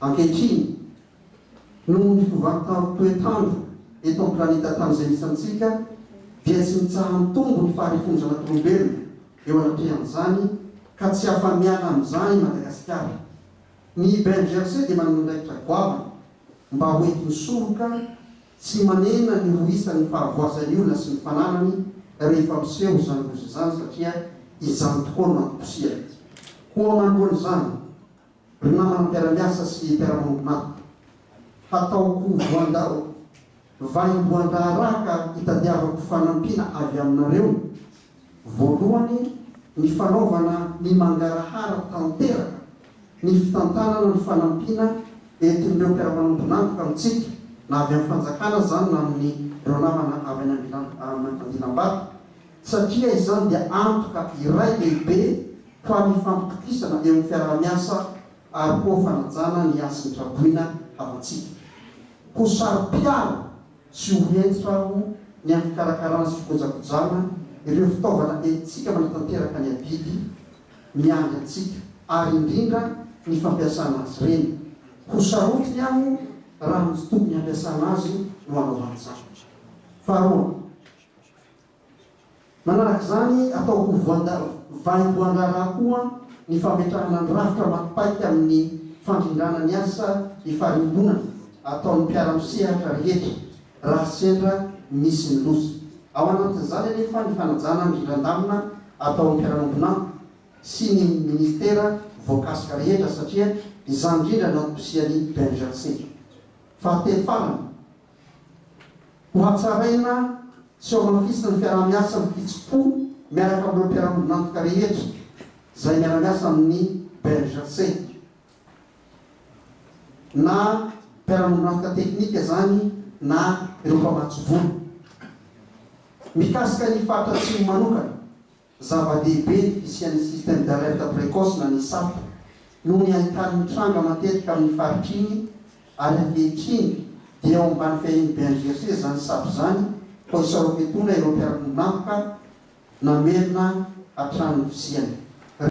Ankehitriny, noho ny fiovan'ny toetr'andro eto amin'ny planeta Tany izay misy antsika, dia tsy mitsaha-mitombo ny faharifon'ny zanak'olombelona eo anatrehan'izany ka tsy afa-miala amin'izany i Madagasikara. Ny BNGRC dia manana andraikitra goavana mba ho enti-misoroka sy manena ny ho isan'ny fahavoazan'ny olona sy ny fananany rehefa miseho izany loza izany satria izany tokoa no antom-pisiany. Koa manoloana izany, Ry namana mpiara-miasa sy mpiara-manombon'antoka, hataoko vaindohan-draharaha ka hitadiavako fanampiana avy aminareo, voalohany ny fanaovana ny mangarahara tanteraka ny fitantanana ny fanampiana entin'ireo mpiara-manombon'antoka amintsika, na avy amin'ny fanjakana izany na amin'ireo namana avy any Andilambato, satria izany dia antoka iray lehibe ho an'ny fampitokisana eo amin'ny fiaraha-miasa ary koa fanajana ny hasin'ny traboina havantsika. Ho saro-piaro sy ho hentitra aho ny amin'ny fikarakarana sy fikojakojana ireo fitaovana entintsika manatanteraka ny adidy miandry antsika ary indrindra ny fampiasana azy ireny. Ho sarotiny aho raha ny tsy tokony hampiasana azy no hanaovana izany. Faharoa. Manaraka izany, atao ho vaindohan-draharaha koa ny fametrahana ny rafitra maty paika amin'ny fandrindrana ny asa ifarimbonana ataon'ny mpiara-misehatra rehetra raha sendra misy ny loza. Ao anatin'izany anefa ny fanajana ny rindran-damina ataon'ny mpiara-miombon'antoka sy ny minisitera voakasika rehetra satria izany indrindra no antom-pisian'ny BNGRC. Fahatelo farany, Ho hatsaraina sy ho hamafisina ny fiaraha-miasa amin-kitsim-po miaraka amin'ireo mpiara-miombon'antoka rehetra izay miara-miasa amin'ny BNGRC. Na mpiara-miombon'antoka teknika izany na ireo mpamatsy vola. Mikasika ny faritra Atsimo manokana, Zava-dehibe ny fisian'ny système d'alerte précoce na ny SAP noho ny ahitany ny tranga matetika amin'ny faritra iny ary ankehitriny dia eo ambany fiahian'ny BNGRC izany SAP izany koa isaorako etoana ireo mpiara-miombon'antoka namerina hatrany ny fisiany.